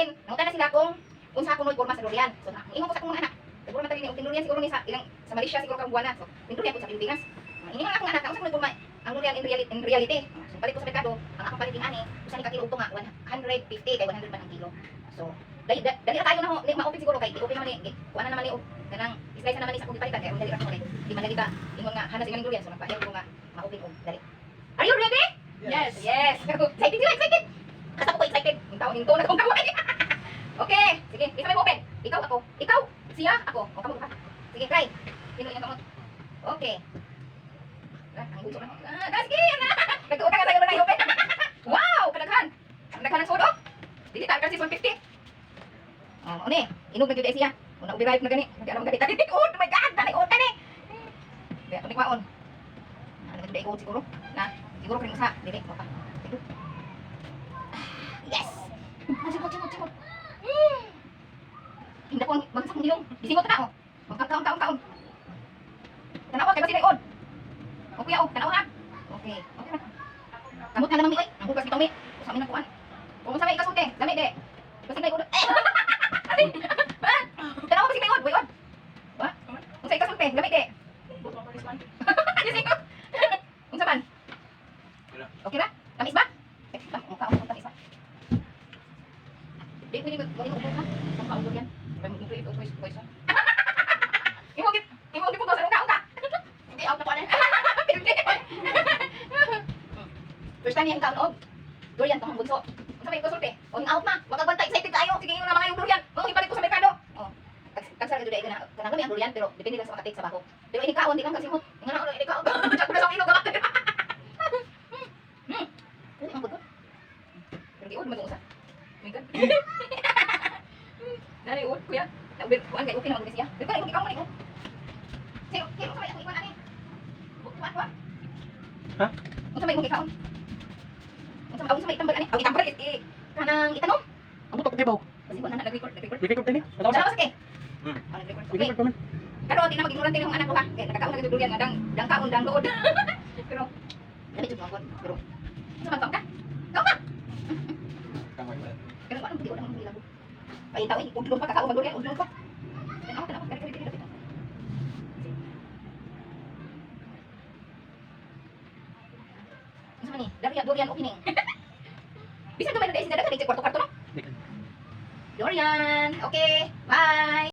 Then, nangutana sila kung unsa kuno'y porma sa durian. So, ingon ko sa akong mga anak, siguro man ni og durian siguro ni sa ilang sa Malaysia siguro kang buwana. So, durian ko sa Pilipinas. Ingon akong anak, unsa kuno'y porma ang durian in reality. So, palit ko sa merkado, ang akong palitin ani, usa ni ka kilo nga 150 kay 100 man ang kilo. So, dali dali ra kayo na ho, ni ma-open siguro kay i-open naman ni kuan na naman ni og kanang slice na naman ni sa akong gipalitan kay dali ra ko kay di man dali ka ingon nga hanas ingon durian, so nagpahelp ko nga ma-open og dali. Are you ready? Yes. Yes. Excited sila, excited. Kasta ko excited. Ang tao hinto na kong kaway. Okay, sige, isa may open. Ikaw ako. Ikaw, siya ako. O kamo ka. Sige, try. Sino yung kamot? Okay. Ah, ang bunso na. Ah, ah, sige, na. Nagtuot ka sa na open. Wow, kadaghan. Ang daghan ng sudo. Dili ta kasi 150. Oh, une, inog na gyud siya. Una ubirive na gani. Hindi alam gani. Tadi, oh my God, dali oh tani. Di ako nikwaon. Ano na gyud siguro? Na, siguro kay usa, dili mo pa. Sige. Ah, yes. Ah, simot, simot, simot. Hindi ko ang bagsak ng ilong. Gisingot na oh. Magkakaon, kaon, kaon. Tanawa kay basi on. Okay oh, tanawa ha. Okay. Okay ra. Kamot na lamang mi oy. Ang hugas bitaw mi. Usa mi nang kuan. Kung unsa may ikasulti, dami de. Basi may ulo. Eh. Tanawa basi may on, way on. Wa? Unsa ikasulti, dami de. Gisingot. Unsa man? Okay ra? Tamis ba? Eh, kaon ko tamis ba? Di pwede mag mo ha. Kung kaon durian. Imo gid pugos anong kaon ka? Hindi, out na po na. Pirde. First time niyang kaon og durian tong bunso. Unsa may ikasulti? O hing out na. Wag ka bantay, excited kayo. Sige ingon na mga yung durian. Mao ipalit ko sa merkado. Oh. Tagsar ka durian na kanang kami ang durian pero depende lang sa makatik sa bako. Pero ini kaon di lang kasimot. Nga na ini kaon. Jack na sa ilog. Dali ang gud. Pero giud man usa. My God. Dali ud kuya. Naubir kuan kay okay na magud siya. Pero kay ikaw man ikaw. Sino sino sa may akong iwan ani? Kuan kuan. Ha? Unsa may imong gikaon? Unsa may itambal ani? Aw itambal is eh, kanang itanom. Ang butok kay baw. Kasi wala na nag-record, nag-record. Record tayo ni. Wala ba sige? Ah, nag-record. Okay. Record pa man. Karon di na mag-ignorante yung anak ko ha. Kay nakakaon na gid durian nga dang dang kaon dang luod. Pero dali jud mo pero unsa man kaon ka? Kaon ka. Pero ano pud ang ilago. Ay tao udlong pa kakaon mag durian, udlong pa. Tanaw tanaw kari kari kari. Unsa man ni? Durian durian opening. Bisan gamay na dai sila daghan kwarto-kwarto no. Durian. Okay. Bye.